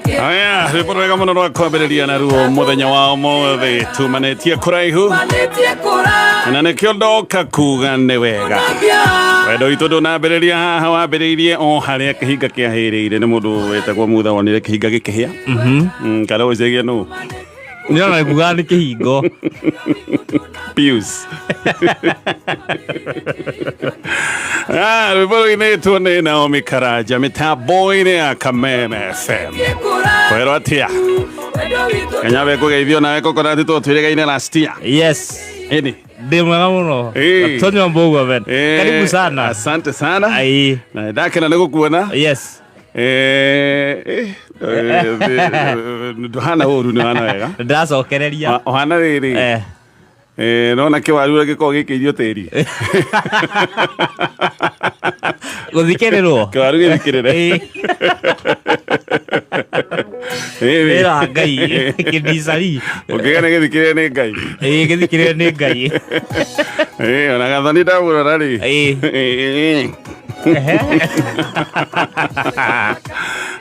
Aya, rwĩmbo rwega mũno rwa kwambĩrĩria naruo mũthenya wa ũmũthĩ tumanĩtie kũraihu na nĩkĩo ndoka kuga nĩ wega. Wendo witũ ndũnambĩrĩria haha, wambĩrĩirie o harĩa kĩhinga kĩahĩrĩire. Nĩ mũndũ wetagwo Mutha wonire kĩhinga gĩkĩhĩa. Kana ũcegie nũ? Nĩrona kuga nĩ kĩhingo. Pius. Ah, rwĩmbo rũinĩtwo nĩ Naomi Karanja mĩtambo-inĩ ya Kameme FM. Kwĩrwo atĩa? Kenya bekũgeithio nawe kokonati twatwĩrĩgaine last year. Yes. Ĩni. Ndĩ mwega mũno. Eh. Tonyo Mbugua ben. Eh, Karibu sana. Asante sana. Ai. Na ndakena nĩ gũkuona. Yes. Eh, eh, eh, ndũhana ũru, nĩ ũhana wega. Ndacokereria. Ũhana rĩrĩ. Eh. Eh, nona kĩwaru ũrĩa gĩkoragwo gĩkĩirio tĩri. Gũthikĩrĩrwo. Kĩwaru gĩthikĩrĩre. Eh. Ĩĩ. Wĩra wa Ngai kĩndicari. Ũngĩgĩa nĩ gĩthikĩrĩre nĩ Ngai. Ĩĩ gĩthikĩrĩre nĩ Ngai. Ĩĩ, ona gathoni ndamũrora rĩ. Ĩĩ. Ĩĩ.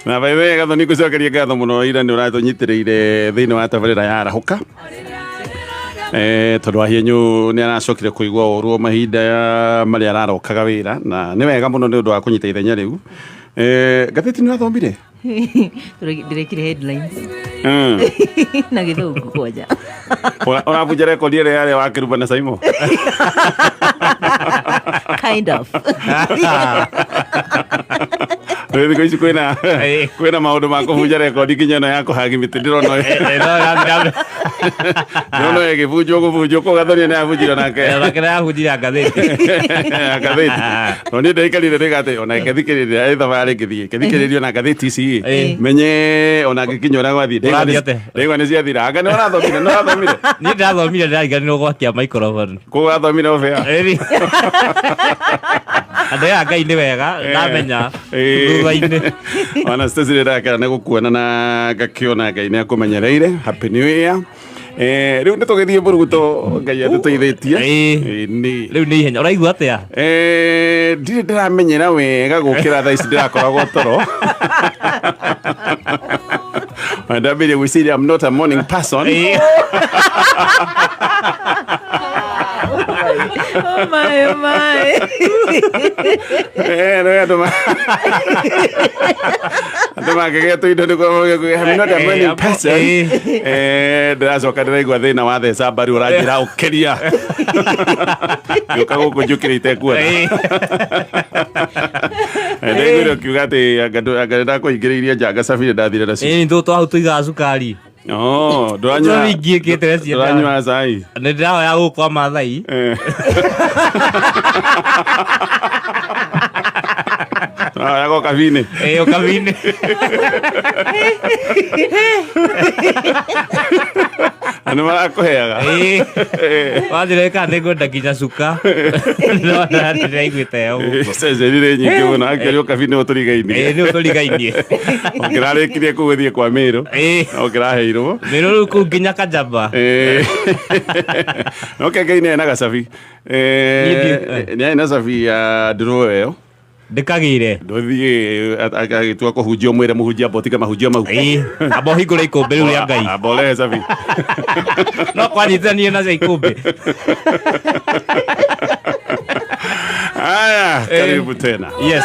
Na by the way, gathoni ngũcokeria ngatho mũno ira nĩ ũratũnyitĩrĩire thĩinĩ wa tabarĩra ya arahũka. Eh, tondũ wahienyu nĩ aracokire kũigua ũru o mahinda marĩa ararokaga wĩra na nĩ wega mũno nĩ ũndũ wa kũnyita ithenya rĩu. Eh, ngathĩti nĩ wathomire? Ndĩrekire headlines na gĩthũngũ kwanja. Ũrabunja rekondi ĩrĩa yarĩ wa Kĩrumba na Saimo? Kind of. Rĩu thikũ ici kwĩna Ĩĩ. kwĩna maũndũ ma kũbunja rekondi nginya ĩno ya kũhagi mĩtĩ ndĩrona Eh, no, na- ndĩrona ĩgĩbunjwo gũbunjwo kũu Gathonia nĩ yabunjirwo nake. Nake nĩyabunjire ngathĩti. Ngathĩti no niĩ ndaikarire ndĩga atĩ ona ngĩthikĩrĩria ĩ thabarĩ ngĩthiĩ ngĩthikĩrĩrio na ngathĩti ici Ĩĩ. menye ona ngĩkinya ũrĩa gwathiĩ. Ũrathiĩ atĩa? Ndaigua nĩ ciathira anga nĩ ũrathomire, nĩ ũrathomire. Niĩ ndathomire ndĩrariganĩrwo gwakia microphone. Kũu wathomire ũbĩa. Ĩni. Andũ aya Ngai nĩ wega ndamenya Ĩĩ. thutha-inĩ. Ona Stacy nĩ ndakena nĩ gũkuona na ngakĩona Ngai nĩ akũmenyereire. Happy New Year. Eh, rĩu nĩ tũgĩthiĩ mũruto Ngai atũteithĩtie. Ĩĩ. Ĩĩ, nĩ. Rĩu nĩ ihenya ũraigua atĩa? Eh, ndirĩ ndĩramenyera wega gũkĩra thaa ici ndĩrakoragwo toro. Na ndambĩrĩria gwĩciria I'm not a morning person. Ĩĩ. Oh my, oh my. Eh, no andũ mangĩgĩa tũindo nĩ I'm not a morning person. Eh, ndĩracoka ndĩraigua thĩna wa theca mbaru ũranjĩra ũkĩria. Gĩũka gũkũ njũkĩrĩte itekuona. Ndaiguire ũkiuga atĩ anga ndakũhingĩrĩirie njanga cabiri ndathire nacio. Ĩĩ nĩ tũhau tũigaga cukari. Oh, ndũranyua Tũrĩa ingĩkĩte cienda. ndũranyua cai. Nĩ ndĩrahoya gũkũ kwa Maathai. Eh. Ah, yako kavini. Ĩĩ ũkabini. Na nĩ marakũheaga. Ĩĩ. Wanjĩra kana nĩ ngwenda nginya cuka. No ndĩraiguĩte ũguo. Ceceni nĩ nyingĩ mũno akĩorio kabini ũtũrigainie. Ĩĩ nĩ ũtũrigainie. Ũngĩrarĩkirie kũu ũthiĩ kwa Mĩrũ. Ĩĩ. Ũngĩraheirwo. Mĩrũ rĩu kũu nginya Kanjamba. Ĩĩ. No Kengei nĩ na gacabi. Niĩ ndiũ- Nĩ na cabi ya ndũrũwe ĩyo. Ndĩkagĩre. Ndũthiĩ agĩtua kũhunjia ũmwĩre mũhunjia amba ũtige mahunjio mau. Ĩĩ. Amba ũhingũre ikũmbĩ rĩu rĩa Ngai. Amba ũrehe cabi. No kwanyitithanie na cia ikũmbĩ. Haya, karibu tena. Yes.